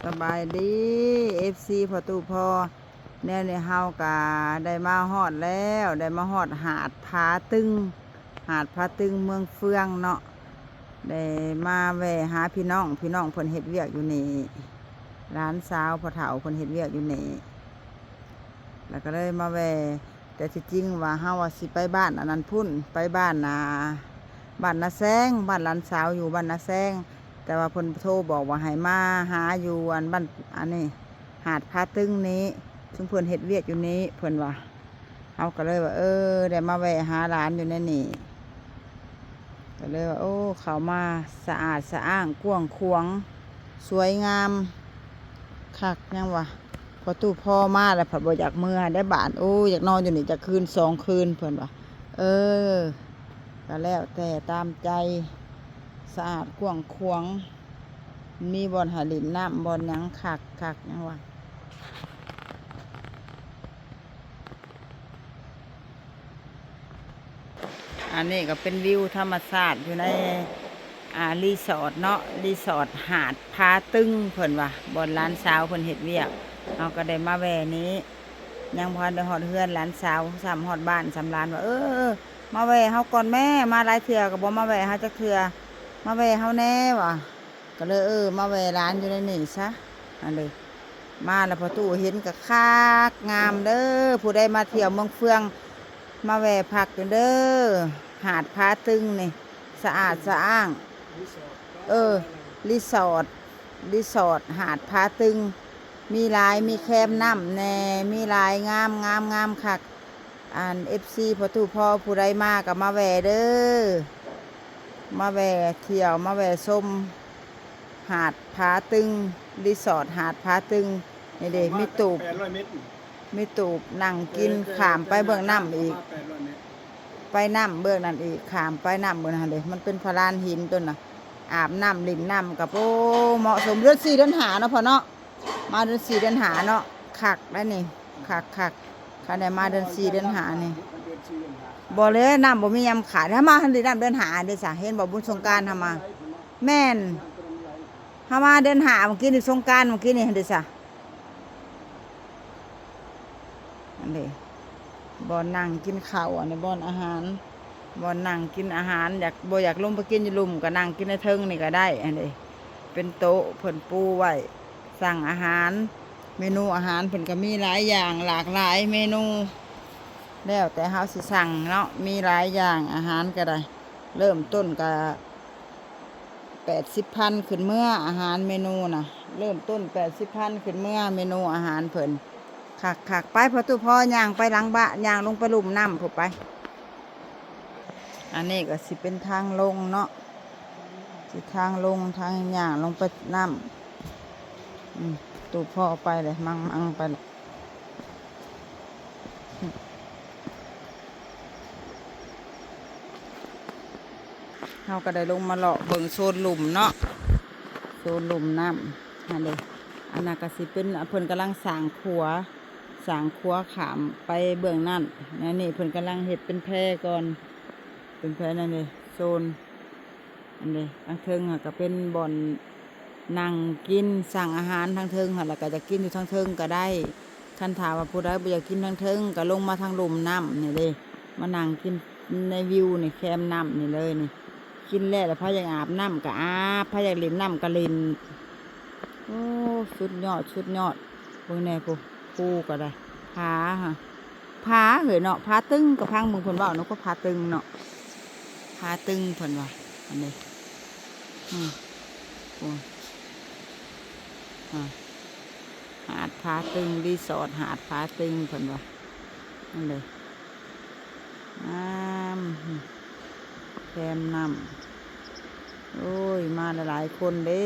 ສະບາຍດີ ເອັຟຊີ ພໍ່ຕູ້ພໍ່ ແນວນີ້ເຮົາກະໄດ້ມາຮອດແລ້ວ ໄດ້ມາຮອດຫາດຜາຕຶງ ຫາດຜາຕຶງເມືອງເຟືອງເນາະ ໄດ້ມາແວ່ຫາພີ່ນ້ອງ ພີ່ນ້ອງເພິ່ນເຮັດວຽກຢູ່ນີ້ ຫຼານສາວພໍ່ເຖົ້າເພິ່ນເຮັດວຽກຢູ່ນີ້ ແລ້ວກໍເລີຍມາແວ່ ແຕ່ທີ່ຈິງວ່າເຮົາວ່າຊິໄປບ້ານອັນນັ້ນພຸ້ນ ໄປບ້ານ ອ່າ ບ້ານນາແຊງ ບ້ານຫຼານສາວຢູ່ບ້ານນາແຊງ ແຕ່ວ່າເພິ່ນໂທບອກວ່າໃຫ້ມາຫາຢູ່ອັນບ້ານ ອັນນີ້ ຫາດຜາຕຶງນີ້ ຊຸມເພິ່ນເຮັດວຽກຢູ່ນີ້ ເພິ່ນວ່າ ເຮົາກໍເລີຍວ່າ ເອີ ໄດ້ມາແວ່ຫາຫຼານຢູ່ໃນນີ້ ກໍເລີຍວ່າ ໂອ້ ເຂົ້າມາສະອາດສະອ້າງ ກວ້າງຂວາງ ສວຍງາມ ຄັກ ຍັງວ່າ ພໍຕູ້ພໍມາແລ້ວພັດບໍ່ຢາກເມືອໄດ້ບາດ ໂອ້ ຢາກນອນຢູ່ນີ້ຈັກຄືນສອງຄືນ ເພິ່ນວ່າ ເອີ ກໍແລ້ວແຕ່ຕາມໃຈ ສະອາດກວ້າງຂວາງ ມີບ່ອນໃຫ້ຫຼິ້ນນ້ຳ ບ່ອນຫຍັງ ຄັກ ຄັກ ຍັງວ່າ. ອັນນີ້ກໍເປັນວິວທຳມະຊາດຢູ່ໃນ ອ່າ ຣີສອດເນາະ ຣີສອດຫາດຜາຕຶງ ເພິ່ນວ່າ ບ່ອນຫຼານສາວເພິ່ນເຮັດວຽກ ເຮົາກໍໄດ້ມາແວ່ນີ້ ຍັງບໍ່ທັນໄດ້ຮອດເຮືອນຫຼານສາວຊ້ຳ ຮອດບ້ານຊ້ຳ ຫຼານວ່າ ເອີ ມາແວ່ເຮົາກ່ອນແມ້ ມາຫຼາຍເທື່ອກໍບໍ່ມາແວ່ເຮົາຈັກເທື່ອ ມາແວ່ເຮົາແດ່ວ່າ ກໍເລີຍ ເອີ ມາແວ່ຫຼານຢູ່ໃນນີ້ຊະ ອັນເດ ມາແລ້ວພໍຕູ້ເຫັນກໍຄັກງາມເດີ ຜູ້ໃດມາທ່ຽວເມືອງເຟືອງ ມາແວ່ພັກຢູ່ເດີ ຫາດຜາຕຶງນີ້ ສະອາດສະອ້າງ ເອີ ຣີສອດ ຣີສອດຫາດຜາຕຶງ ມີຫຼາຍ ມີແຄມນ້ຳແດ່ ມີຫຼາຍ ງາມ ງາມ ງາມຄັກ. ອັນ ເອັຟຊີ ພໍ່ຕູ້ພໍ່ ຜູ້ໃດມາກໍມາແວ່ເດີ ມາແວ່ທ່ຽວ ມາແວ່ຊົມ ຫາດຜາຕຶງ ຣີສອດຫາດຜາຕຶງ ນີ້ເດ້ ມີຕູບ ແປດຮ້ອຍເມັດ ມີຕູບນັ່ງກິນ ເອີ ຂ້າມໄປເບື້ອງນ້ຳອີກ ປະມານແປດຮ້ອຍເມັດ ໄປນ້ຳເບື້ອງນັ້ນອີກ ຂ້າມໄປນ້ຳເບື້ອງນັ້ນເດ້ ມັນເປັນພະລານຫີນຕົວນະ ອາບນ້ຳຫຼິ້ນນ້ຳກໍ ໂອ້ ເໝາະສົມ ເດືອນສີ່ເດືອນຫ້າເນາະພໍ່ເນາະ. ມາເດືອນສີ່ເດືອນຫ້າເນາະ ຄັກໄດ໋ນີ້ ຄັກໆ ຄັນໄດ້ມາເດືອນສີ່ເດືອນຫ້ານີ້ ບໍ່ແລ້ວ ນ້ຳບໍ່ມີຍາມຂາດ ເຮົາມາເດືອນຫ້າເດ້ຊະ ເຫັນບໍ່ ບຸນສົງການເຮົາມາ ແມ່ນ ເຮົາມາເດືອນຫ້າມື້ກີ້ນີ້ ສົງການມື້ກີ້ນີ້ເດ້ຊະ ອັນນີ້ ບ່ອນນັ່ງກິນເຂົ້າ ອັນນີ້ບ່ອນອາຫານ ບ່ອນນັ່ງກິນອາຫານ ຢາກ ບໍ່ຢາກລົງໄປກິນຢູ່ລຸ່ມ ກໍນັ່ງກິນໃນເທິງນີ້ກໍໄດ້ ອັນນີ້ ເປັນໂຕະເພິ່ນປູໄວ້ ສັ່ງອາຫານ ເມນູອາຫານເພິ່ນກໍມີຫຼາຍຢ່າງ ຫຼາກຫຼາຍເມນູ ແລ້ວແຕ່ເຮົາຊິສັ່ງເນາະ ມີຫຼາຍຢ່າງ ອາຫານກໍໄດ້ ເລີ່ມຕົ້ນກໍ ແປດສິບພັນຂຶ້ນເມືອ ອາຫານເມນູນະ ເລີ່ມຕົ້ນແປດສິບພັນຂຶ້ນເມືອ ເມນູອາຫານເພິ່ນ ຄັກໆ ໄປພໍ່ຕູ້ພໍ່ ຍ່າງໄປຫຼັງບ້ານ ຍ່າງລົງໄປລຸ່ມນ້ຳພຸ້ນໄປ ອັນນີ້ກໍຊິເປັນທາງລົງເນາະ ຊິທາງລົງ ທາງຍ່າງລົງໄປນ້ຳ ອືມ ຕູ້ພໍ່ໄປເລີຍ ມັ່ງໆ ໄປເລີຍ. ເຮົາກໍໄດ້ລົງມາເລາະເບິ່ງໂຊນລຸ່ມເນາະ ໂຊນລຸ່ມນ້ຳຫັ້ນເດ້ ອັນນັ້ນກໍຊິເປັນ ເພິ່ນກຳລັງສ້າງຂົວ ສ້າງຂົວຂ້າມໄປເບື້ອງນັ້ນ ແນວນີ້ເພິ່ນກຳລັງເຮັດເປັນແພກ່ອນ ເປັນແພນັ້ນເດ້ ໂຊນ ອັນເດ ທາງເທິງຫັ້ນກໍເປັນບ່ອນນັ່ງກິນ ສັ່ງອາຫານທາງເທິງຫັ້ນ ແລ້ວກໍຈະກິນຢູ່ທາງເທິງກໍໄດ້ ຄັນຖ້າວ່າຜູ້ໃດບໍ່ຢາກກິນທາງເທິງ ກໍລົງມາທາງລຸ່ມນ້ຳນີ້ເດ້ ມານັ່ງກິນໃນວິວນີ້ ແຄມນ້ຳນີ້ເລີຍນີ້ ກິນແລ້ວ ແລ້ວໃຜຢາກອາບນ້ຳກໍອາບ ໃຜຢາກຫຼິ້ນນ້ຳກໍຫຼິ້ນ ໂອ້ ສຸດຍອດ ສຸດຍອດ ເບິ່ງແດ່ພຸ້ນ ພູກໍໄດ້ ຜາຫະ ຜາເຮີ້ຍເນາະ ຜາຕຶງ ກໍຟັງເບິ່ງເພິ່ນເວົ້າເນາະ ກໍຜາຕຶງເນາະ ຜາຕຶງເພິ່ນວ່າ ອັນນີ້ ອືມ ໂອ້ ອາ ຫາດຜາຕຶງ ຣີສອດຫາດຜາຕຶງເພິ່ນວ່າ ອັນນີ້ ງາມ ແຄມນ້ຳ ໂອ້ຍ ມາຫຼາຍໆຄົນເດ້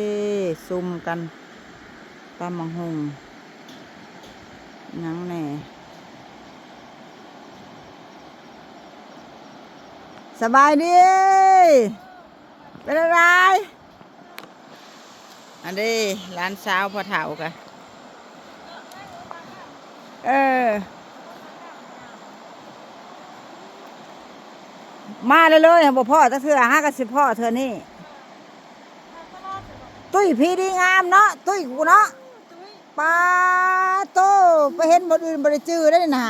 ຊຸມກັນ ຕຳບັກຫຸ່ງ ຫຍັງແດ່ ສະບາຍດີ ເປັນອະໄລ? ອັນເດ້ ຫຼານສາວພໍ່ເຖົ້າກະ ເອີ ມາເລື້ອຍໆ ບໍ່ພໍ້ຈັກເທື່ອ ຫາກະຊິພໍ້ເທື່ອນີ້ ຕຸ້ຍພີດີງາມເນາະ ຕຸ້ຍກູເນາະ. ປາໂຕ ໄປເຫັນບ່ອນອື່ນບໍ່ໄດ້ຈື່ໄດ້ນະ.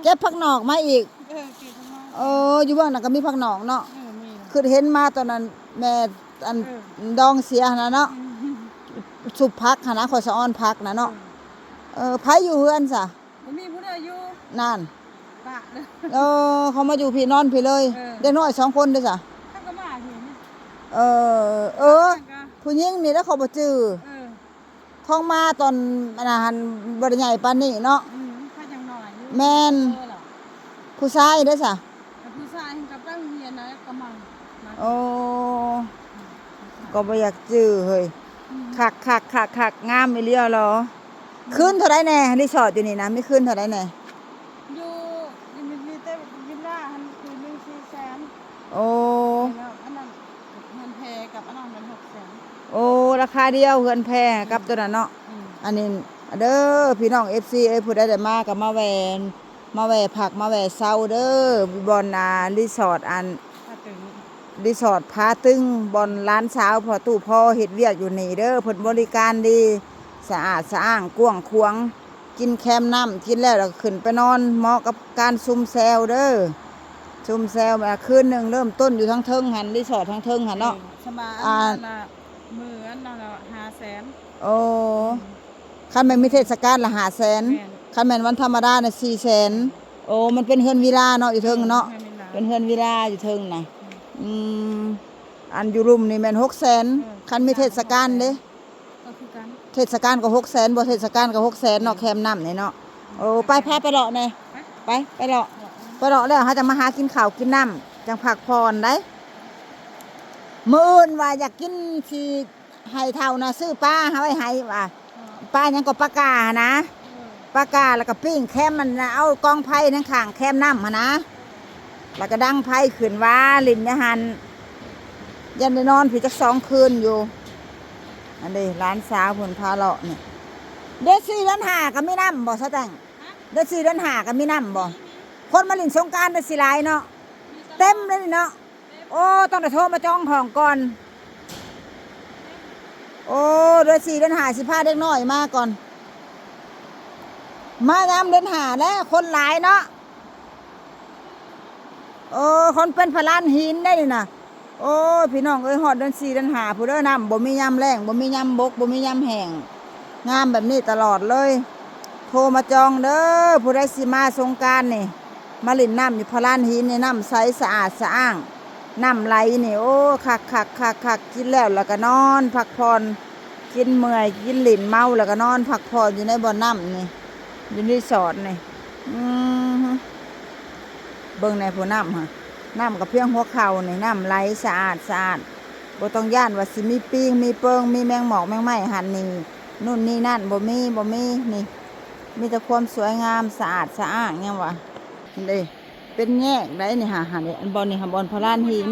ເກັບຜັກນອກມາອີກ. ເອີ ເກັບຜັກນອກ. ເອີ ຢູ່ເບື້ອງນັ້ນກໍມີຜັກນອກເນາະ. ເອີ ມີ. ຄືເຫັນມາຕອນນັ້ນ ແມ່ອັນ ເອີ ດອງເສຍຫັ້ນນະເນາະ. ອືມ. ຊຸບຜັກຫັ້ນນະ ຂ້ອຍສະອອນຜັກນະເນາະ. ເອີ ເອີ ໃຜຢູ່ເຮືອນຊະ? ບໍ່ມີຜູ້ໃດຢູ່. ນັ້ນ ປະເລີຍ. ເອີ ເຂົາມາຢູ່ພີ້ ນອນພີ້ເລີຍ. ເອີ ເດັກນ້ອຍສອງຄົນເດ້ຊະ? ເຂົາກໍມາພີ້. ເອີ ເອີ ຜູ້ຍິງນີ້ລະ ເຂົາບໍ່ຈື່. ເອີ ຂອງມາຕອນອັນນັ້ນຫັ້ນ ບໍ່ໄດ້ໃຫຍ່ປານນີ້ເນາະ. ອືມ ເຂົາຍັງນ້ອຍຢູ່. ແມ່ນ. ເອີ ຜູ້ຊາຍເດ້ຊະ? ແຕ່ຜູ້ຊາຍເພິ່ນກໍໄປໂຮງຮຽນນະ ກໍມາ ມາ. ໂອ້ ອືມ ກໍບໍ່ຢາກຈື່ເຮີ້ຍ. ອືມ ຄັກໆໆໆ ງາມອີ່ຫຼີຫຼໍ. ອືມ ຄືນເທົ່າໃດແດ່ ຣີສອດຢູ່ນີ້ນະ ມີຄືນເທົ່າໃດແດ່? ຢູ່ ມີ ມີ ມີແຕ່ວິລລາຫັ້ນຄືນໜຶ່ງສີ່ແສນ. ໂອ້ ແລ້ວອັນນັ້ນເຮືອນແພກັບອັນນັ້ນແມ່ນຫົກແສນ. ໂອ້ ລາຄາດຽວເຮືອນແພກັບ ອືມ ໂຕນັ້ນເນາະ. ອືມ ອັນນີ້ເດີ ພີ່ນ້ອງເອັຟຊີເອີຍ ຜູ້ໃດໄດ້ມາກໍມາແວ່ ມາແວ່ພັກມາແວ່ເຊົາເດີ ບ່ອນ ອ່າ ຣີສອດ ອັນ ຜາຕຶງ ຣີສອດຜາຕຶງ ບ່ອນຫຼານສາວພໍ່ຕູ້ພໍ່ເຮັດວຽກຢູ່ນີ້ເດີ. ເພິ່ນບໍລິການດີ ສະອາດສະອ້າງ ກວ້າງຂວາງ. ກິນແຄມນ້ຳ ກິນແລ້ວລະຂຶ້ນໄປນອນ ເໝາະກັບການຊຸມແຊວເດີ ຊຸມແຊວ. ແບບຄືນໜຶ່ງເລີ່ມຕົ້ນຢູ່ທາງເທິງຫັ້ນ ຣີສອດທາງເທິງຫັ້ນເນາະ. ເອີ ສະບາຍ. ອ່າ ອັນນັ້ນລະ ມື້ອັນນັ້ນລະຫ້າແສນ. ໂອ້ ອືມ ຄັນແມ່ນມີເທດສະການລະຫ້າແສນ. ແມ່ນ. ຄັນແມ່ນວັນທຳມະດານະສີ່ແສນ. ໂອ້ ມັນເປັນເຮືອນວິລາເນາະ ຢູ່ເທິງເນາະ. ເອີ ເຮືອນວິລາ ເປັນເຮືອນວິລາຢູ່ເທິງນະ. ອືມ ອືມ ອັນຢູ່ລຸ່ມນີ້ແມ່ນຫົກແສນ. ເອີ ຄັນມີເທດສະການເດ້ ກໍຄືກັນ ເທດສະການກໍຫົກແສນ ບໍ່ເທດສະການກໍຫົກແສນເນາະ. ແມ່ນ. ແຄມນ້ຳນີ້ເນາະ. ໂອ້ ໄປ ພາໄປເລາະແດ່. ໄປ ໄປເລາະ ໄປເລາະແລ້ວເຮົາຈະມາຫາກິນເຂົ້າກິນນ້ຳ ຈັ່ງພັກຜ່ອນໄດ໋. ມື້ອື່ນວ່າຢາກກິນ ຊິໃຫ້ເຖົ້ານະຊື້ປາຫາໄວ້ໃຫ້ວ່າ. ເອີ ປາຫຍັງກໍ ປາການະ. ເອີ ປາກາ ແລ້ວກໍປີ້ງແຄມມັນນະ ເອົາກອງໄຟທາງຂ້າງແຄມນ້ຳຫັ້ນນະ ແລ້ວກໍດັງໄຟຂຶ້ນວ່າຫຼິ້ນຢູ່ຫັ້ນ. ຢ້ານໄດ້ນອນພີ້ຈັກສອງຄືນຢູ່. ອັນນີ້ຫຼານສາວເພິ່ນພາເລາະນີ້. ເດືອນສີ່ເດືອນຫ້າກໍມີນ້ຳບໍ່ ສາວແຕງ? ຮະ? ເດືອນສີ່ເດືອນຫ້າກໍມີນ້ຳບໍ່? ມີ ມີ. ຄົນມາຫຼິ້ນສົງການໄດ້ຊິຫຼາຍເນາະ. ມີຕະຫຼອດ. ເຕັມເລີຍເນາະ. ໂອ້ ຕ້ອງໄດ້ໂທມາຈອງຫ້ອງກ່ອນ. ໂອ້ ເດືອນສີ່ເດືອນຫ້າຊິພາເດັກນ້ອຍມາກ່ອນ. ມາຍາມເດືອນຫ້າແລ້ວຄົນຫຼາຍເນາະ. ໂອ້ ຄົນເປັນພະລານຫີນໄດ໋ນີ້ນະ. ໂອ້ຍ ພີ່ນ້ອງເອີຍ ຮອດເດືອນສີ່ເດືອນຫ້າພຸ້ນເດີ ນ້ຳບໍ່ມີຍາມແລ້ງ ບໍ່ມີຍາມບົກ ບໍ່ມີຍາມແຫ້ງ ງາມແບບນີ້ຕະຫຼອດເລີຍ. ໂທມາຈອງເດີ ຜູ້ໃດຊິມາສົງການນີ້ ມາຫຼິ້ນນ້ຳຢູ່ພະລານຫີນນີ້ ນ້ຳໃສສະອາດສະອ້າງ ນ້ຳໄຫຼນີ້. ໂອ້ ຄັກໆໆໆ ກິນແລ້ວລະກະນອນພັກຜ່ອນ ກິນເມື່ອຍ ກິນຫຼິ້ນເມົາ ແລ້ວກໍນອນພັກຜ່ອນຢູ່ໃນບ່ອນນ້ຳນີ້ ຢູ່ຣີສອດນີ້. ອືມ ເບິ່ງແດ່ຜູ້ນ້ຳຫັ້ນ ນ້ຳກໍພຽງຫົວເຂົ່ານີ້ ນ້ຳໄຫຼສະອາດສະອາດ ບໍ່ຕ້ອງຢ້ານວ່າຊິມີປີງ ມີເປິງ ມີແມງໝອກແມງໄມ້ຫັ້ນນີ້ ໂນ່ນນີ້ນັ້ນ ບໍ່ມີ ບໍ່ມີ. ນີ້ມີແຕ່ຄວາມສວຍງາມ ສະອາດສະອ້າງ ຫຍັງວ່າ ເດ້ ເປັນແຍກໄດ໋ນີ້ຫາ ຫາ ອັນບ່ອນນີ້ຫາ ບ່ອນພະລານຫີນ.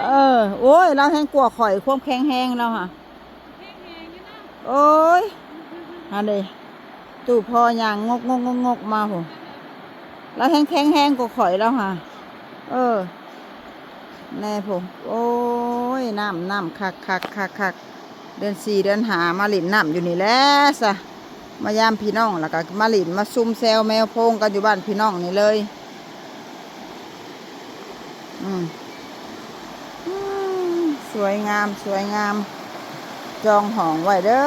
ເອີ ໂອ້ຍ ລາວແຮງກວ່າຂ້ອຍ ຄວາມແຂງແຮງລາວຫາ. ໂອ້ຍ ຫັ້ນເດ້ ຕູ້ພໍ່ຍ່າງງົກໆໆໆ ມາພຸ້ນ ລາວແຮງແຂງແຮງກວ່າຂ້ອຍລາວຫາ. ເອີ ແນ່ພຸ້ນ. ໂອ້ຍ ນ້ຳ ນ້ຳ ຄັກໆໆໆ ເດືອນສີ່ເດືອນຫ້າມາຫຼິ້ນນ້ຳຢູ່ນີ້ແຫຼະຊະ ມາຢາມພີ່ນ້ອງ ແລ້ວກໍມາຫຼິ້ນມາຊຸມແຊວແມວໂພງກັນຢູ່ບ້ານພີ່ນ້ອງນີ້ເລີຍ. ອືມ ອືມ ສວຍງາມ ສວຍງາມ ຈອງຫ້ອງໄວ້ເດີ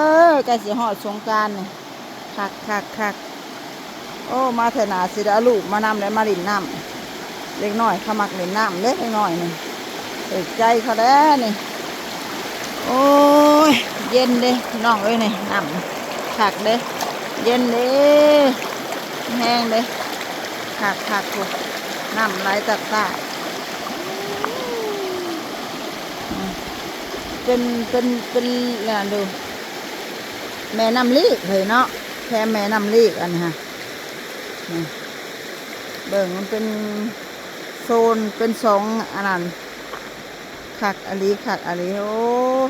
ໃກ້ຊິຮອດສົງການນີ້. ຄັກໆໆ ໂອ້ ມາເທື່ອໜ້າຊິໄດ້ເອົາລູກມານຳ ແລະມາຫຼິ້ນນ້ຳ ເດັກນ້ອຍເຂົາມັກຫຼິ້ນນ້ຳເດ້ ເດັກນ້ອຍນີ້ ຖືກໃຈເຂົາແດ່ນີ້. ໂອ້ຍ ເຢັນເດ້ພີ່ນ້ອງເອີຍ ນີ້ນ້ຳຄັກເດ້ ເຢັນເດ້ ແຮງເດ້ ຄັກໆ ໂອ້ ນ້ຳໄຫຼຕັກຕາຍ. ອືມ ເປັນ ເປັນ ເປັນ ອັນນັ້ນດູ ແມ່ນ້ຳລີກເຮີ້ຍເນາະ ແຄມແມ່ນ້ຳລີກອັນນີ້ຫະ. ນີ້ ເບິ່ງ ມັນເປັນໂຊນ ເປັນສອງອັນນັ້ນ ຄັກອີ່ຫຼີ ຄັກອີ່ຫຼີ. ໂອ້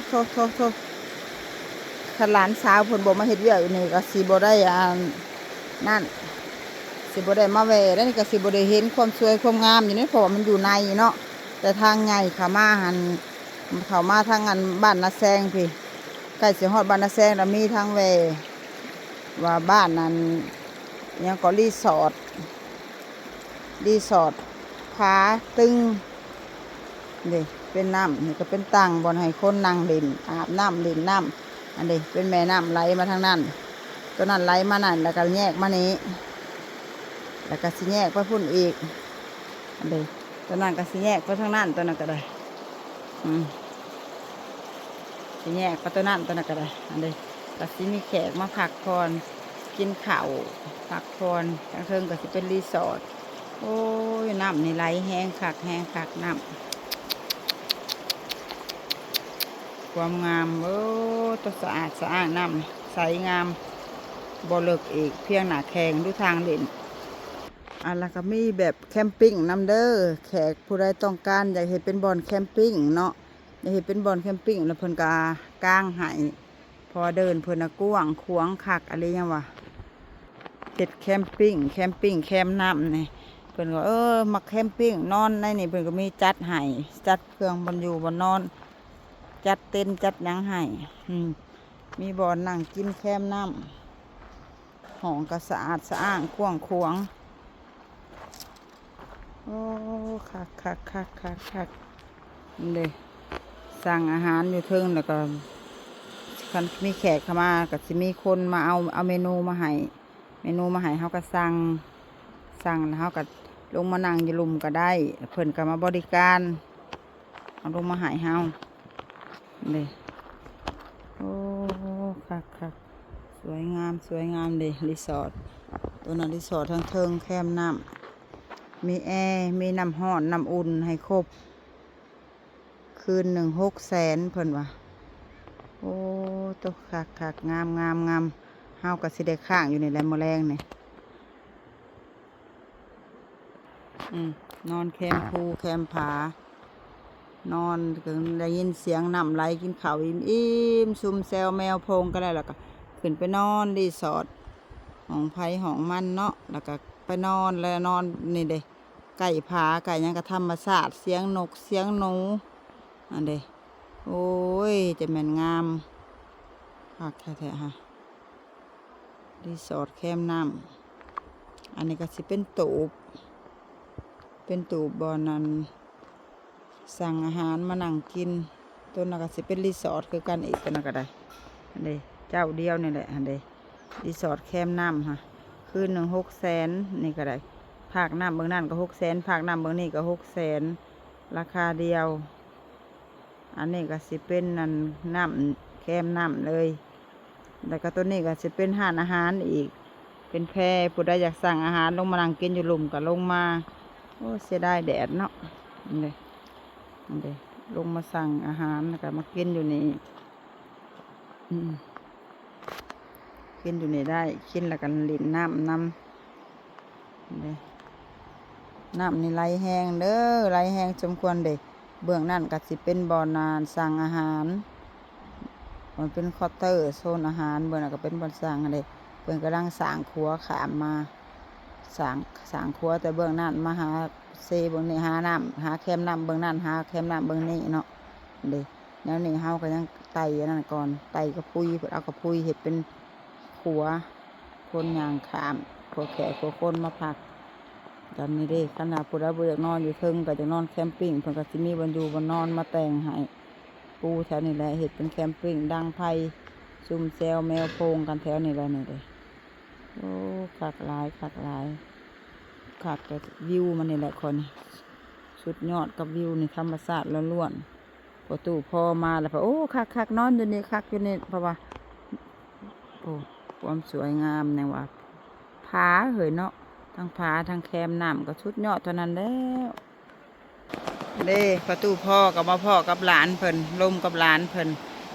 ໂທ້ໆໆ ຄັນຫຼານສາວເພິ່ນບໍ່ມາເຮັດວຽກຢູ່ນີ້ ກໍຊິບໍ່ໄດ້ອັນນັ້ນ ຊິບໍ່ໄດ້ມາແວ່ ແລ້ວນີ້ກໍຊິບໍ່ໄດ້ເຫັນຄວາມສວຍຄວາມງາມຢູ່ນີ້ ເພາະວ່າມັນຢູ່ໃນເນາະ. ແຕ່ທາງໃຫຍ່ເຂົ້າມາຫັ້ນ ເຂົ້າມາທາງອັນບ້ານນາແຊງພີ້ ໃກ້ຊິຮອດບ້ານນາແຊງແລ້ວ ມີທາງແວ່ ວ່າບ້ານນັ້ນຫຍັງກໍ ຣີສອດ ຣີສອດຜາຕຶງເດ້ ເປັນນ້ຳ ນີ້ກໍເປັນຕັ່ງບ່ອນໃຫ້ຄົນນັ່ງຫຼິ້ນ ອາບນ້ຳຫຼິ້ນນ້ຳ ອັນເດ້ ເປັນແມ່ນ້ຳໄຫຼມາທາງນັ້ນ ຕົວນັ້ນໄຫຼມານັ້ນ ແລ້ວກໍແຍກມານີ້ ແລ້ວກໍຊິແຍກໄປພຸ້ນອີກ ອັນເດ້ ຕົວນັ້ນກໍຊິແຍກໄປທາງນັ້ນ ຕົວນັ້ນກໍໄດ້ ອືມ ຊິແຍກໄປຕົວນັ້ນຕົວນັ້ນກໍໄດ້ ອັນເດ້ ກໍຊິມີແຂກມາພັກຜ່ອນ ກິນເຂົ້າ ພັກຜ່ອນ ທາງເທິງກໍຊິເປັນຣີສອດ ໂອ້ຍ ນ້ຳນີ້ໄຫຼແຮງຄັກ ແຮງຄັກ ນ້ຳ ຄວາມງາມ ໂອ້ ຕະສະອາດສະອ້າງ ນ້ຳໃສງາມ ບໍ່ເລິກອີກ ພຽງໜ້າແຂ້ງ ດູທາງຫຼິ້ນ ອັນລະກໍມີແບບແຄມປິງນຳເດີ ແຂກຜູ້ໃດຕ້ອງການຢາກເຮັດເປັນບ່ອນແຄມປິງເນາະ ຢາກເຮັດເປັນບ່ອນແຄມປິງ ແລ້ວເພິ່ນກໍກາງໃຫ້ ເພາະວ່າເດີ່ນເພິ່ນນະກວ້າງຂວາງຄັກອີ່ຫຼີຫຍັງວະ ເຮັດແຄມປິງ ແຄມປິງແຄມນ້ຳນີ້ ເພິ່ນກໍ ເອີ ມັກແຄມປິງ ນອນໃນນີ້ ເພິ່ນກໍມີຈັດໃຫ້ ຈັດເຄື່ອງບ່ອນຢູ່ບ່ອນນອນ ຈັດເຕັນຈັດຫຍັງໃຫ້ ອືມ ມີບ່ອນນັ່ງກິນແຄມນ້ຳ ຫ້ອງກໍສະອາດສະອ້າງກວ້າງຂວາງ ໂອ້ ຄັກໆໆໆໆ ເດ້ ສັ່ງອາຫານຢູ່ເທິງ ແລ້ວກໍຄັນມີແຂກເຂົ້າມາ ກໍຊິມີຄົນມາເອົາ ເອົາເມນູມາໃຫ້ ເມນູມາໃຫ້ ເຮົາກໍສັ່ງ ສັ່ງແລ້ວເຮົາກໍລົງມານັ່ງຢູ່ລຸ່ມກໍໄດ້ ເພິ່ນກໍມາບໍລິການ ເອົາລົງມາໃຫ້ເຮົາເດ້ ໂອ້ ຄັກໆ ສວຍງາມ ສວຍງາມເດ້ ຣີສອດ ຕົວນັ້ນຣີສອດທາງເທິງແຄມນ້ຳ ມີແອ ມີນ້ຳຮ້ອນ ນ້ຳອຸ່ນໃຫ້ຄົບ ຄືນໜຶ່ງຫົກແສນ ເພິ່ນວ່າ ໂອ້ ໂຕ ຄັກໆ ງາມໆ ເຮົາກໍຊິໄດ້ຄ້າງຢູ່ນີ້ແຫຼະມື້ແລງນີ້. ອືມ ນອນແຄມພູແຄມຜາ ນອນກໍໄດ້ຍິນສຽງນ້ຳໄຫຼ ກິນເຂົ້າອີ່ມໆ ຊຸ່ມແຊວແມວໂພງກໍໄດ້ ແລ້ວກໍຂຶ້ນໄປນອນຣີສອດ ຫ້ອງໃຜຫ້ອງມັນເນາະ ແລ້ວກໍໄປນອນ ແລ້ວນອນນີ້ເດ້ ໃກ້ຜາໃກ້ຫຍັງກໍທຳມະຊາດ ສຽງນົກສຽງໜູ ອັນເດ້ ໂອ້ຍ ຈະແມ່ນງາມຄັກແທ້ໆ ຮະ. ຣີສອດແຄມນ້ຳ ອັນນີ້ກໍຊິເປັນຕູບ ເປັນຕູບບ່ອນນັ້ນ ສັ່ງອາຫານມານັ່ງກິນ ຕົວນັ້ນກໍຊິເປັນຣີສອດຄືກັນອີກ ຕົວນັ້ນກໍໄດ້ ຫັ້ນເດ້ ເຈົ້າດຽວນີ້ແຫຼະ ຫັ້ນເດ້ ຣີສອດແຄມນ້ຳຫັ້ນ ຄືນໜຶ່ງຫົກແສນ ນີ້ກໍໄດ້ ພາກນ້ຳເບື້ອງນັ້ນກໍຫົກແສນ ພາກນ້ຳເບື້ອງນີ້ກໍຫົກແສນ ລາຄາດຽວ. ອັນນີ້ກໍຊິເປັນ ອັນ ນ້ຳ ແຄມນ້ຳເລີຍ ແລ້ວກໍຕົວນີ້ກໍຊິເປັນຮ້ານອາຫານອີກ ເປັນແພ ຜູ້ໃດຢາກສັ່ງອາຫານລົງມານັ່ງກິນຢູ່ລຸ່ມກໍລົງມາ ໂອ້ ເສຍດາຍແດດເນາະ ນີ້ເດ້ ນີ້ເດ້ ລົງມາສັ່ງອາຫານ ແລ້ວກໍມາກິນຢູ່ນີ້ ອືມ ກິນຢູ່ນີ້ໄດ້ ກິນແລ້ວກໍຫຼິ້ນນ້ຳນຳ ເດ້ ນ້ຳນີ້ໄຫຼແຮງເດີ ໄຫຼແຮງສົມຄວນເດ້ ເບື້ອງນັ້ນກໍຊິເປັນບ່ອນ ອັ່ນ ສັ່ງອາຫານ ມັນເປັນຄອດເຕີໂຊນອາຫານ ເບື້ອງນັ້ນກໍເປັນບ່ອນສັ່ງຫັ້ນເດ້ ເພິ່ນກຳລັງສ້າງຂົວຂ້າມມາ ສ້າງ ສ້າງຂົວແຕ່ເບື້ອງນັ້ນມາຫາເຊເບື້ອງນີ້ ຫານ້ຳ ຫາແຄມນ້ຳເບື້ອງນັ້ນ ຫາແຄມນ້ຳເບື້ອງນີ້ເນາະ ເດ້ ແນວນີ້ເຮົາກໍຍັງໄຕ່ອັນນັ້ນກ່ອນ ໄຕ່ກະພຸຍ ເພິ່ນເອົາກະພຸຍເຮັດເປັນຂົວ ຄົນຍ່າງຂ້າມ ພວກແຂກພວກຄົນມາພັກກັນນີ້ເດ້ ຄັນວ່າຜູ້ໃດບໍ່ຢາກນອນຢູ່ເທິງ ກໍຢາກນອນແຄມປິງ ເພິ່ນກໍຊິມີບ່ອນຢູ່ບ່ອນນອນມາແຕ່ງໃຫ້ ປູແຖວນີ້ແຫຼະ ເຮັດເປັນແຄມປິງ ດັງໄຟ ຊຸ່ມແຊວແມວໂພງກັນແຖວນີ້ແຫຼະ ນີ້ເດ້ ໂອ້ ຄັກຫຼາຍ ຄັກຫຼາຍ ຄັກແຕ່ວິວມັນນີ້ແຫຼະ ຂ້ອຍນີ້ ສຸດຍອດກັບວິວນີ້ ທຳມະຊາດລ້ວນໆ ພໍ່ຕູ້ພໍ່ມາແລ້ວ ໂອ້ ຄັກໆ ນອນຢູ່ນີ້ ຄັກຢູ່ນີ້ ເພາະວ່າ ໂອ້ ຄວາມສວຍງາມ ແນວວ່າ ຜາເຮີ້ຍເນາະ ທັງຜາ ທັງແຄມນ້ຳ ກໍສຸດຍອດເທົ່ານັ້ນແລ້ວ ເດ້ ພໍ່ຕູ້ພໍ່ກໍມາພໍ້ກັບຫຼານເພິ່ນ ລົມກັບຫຼານເພິ່ນ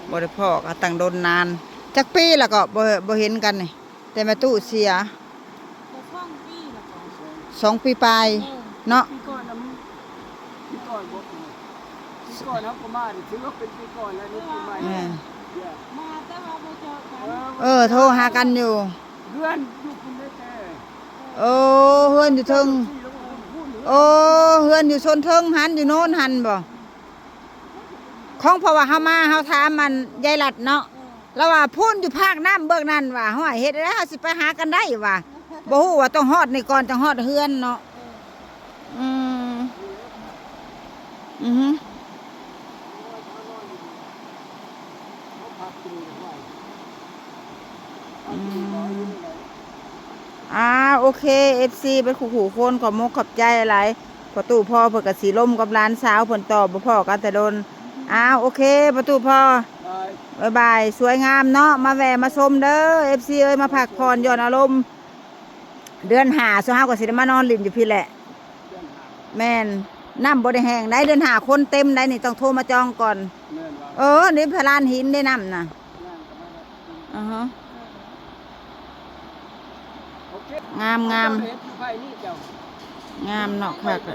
ບໍ່ໄດ້ພໍ້ກັນຕັ້ງດົນນານ ຈັກປີແລ້ວກໍບໍ່ ບໍ່ເຫັນກັນນີ້ ແຕ່ແມ່ຕູ້ເສຍ ກໍສອງປີແລ້ວກໍ ສອງປີປາຍ ເອີ ເນາະ ປີກ່ອນນະ ປີກ່ອນບໍ່ ປີກ່ອນເຮົາກໍມານີ້ ຖືວ່າເປັນປີກ່ອນແລ້ວ ນີ້ປີໃໝ່ ເອີ ມາແຕ່ວ່າບໍ່ເຈີກັນ ເອີ ເອີ ໂທຫາກັນຢູ່ ເຮືອນຢູ່ພຸ້ນເດ້ແຕ່ ໂອ້ ເຮືອນຢູ່ເທິງ ໂອ້ ເຮືອນຢູ່ໂຊນເທິງຫັ້ນ ຢູ່ໂນນຫັ້ນບໍ່ ຂອງ ເພາະວ່າເຮົາມາ ເຮົາຖາມອັ່ນ ຍາຍລັດເນາະ ລາວວ່າພຸ້ນຢູ່ພາກນ້ຳເບື້ອງນັ້ນວ່າ ຫ້ວຍ ເຮັດໃດເຮົາຊິໄປຫາກັນໄດ້ວ່າ ບໍ່ຮູ້ວ່າຕ້ອງຮອດນີ້ກ່ອນ ຈັ່ງຮອດເຮືອນເນາະ. ອືມ ອືຮຶ ອືມ ອ່າ ໂອເຄ ເອັຟຊີ ເບິດຄູ່ໆຄົນ ຂອບມຸກຂອບໃຈຫຼາຍ. ພໍ່ຕູ້ພໍ່ເພິ່ນກໍຊິລົມກັບຫຼານສາວເພິ່ນຕໍ່ ບໍ່ພໍ້ກັນແຕ່ດົນ. ອ້າວ ໂອເຄ ພໍ່ຕູ້ພໍ່ ບາຍບາຍ. ສວຍງາມເນາະ ມາແວ່ມາຊົມເດີ ເອັຟຊີ ເອີຍ ມາພັກຜ່ອນຢ່ອນອາລົມ. ເດືອນຫ້າ ຊຸມເຮົາກໍຊິໄດ້ມານອນຫຼິ້ນຢູ່ພີ້ແຫຼະ. ແມ່ນ ນ້ຳບໍ່ໄດ້ແຫ້ງໃດ ເດືອນຫ້າຄົນເຕັມໃດນີ້ ຕ້ອງໂທມາຈອງກ່ອນ. ເອີ ນີ້ພະລານຫີນໄດ້ນ້ຳນະ. ອືຮຶ ງາມໆ ງາມເນາະ ຄັກ.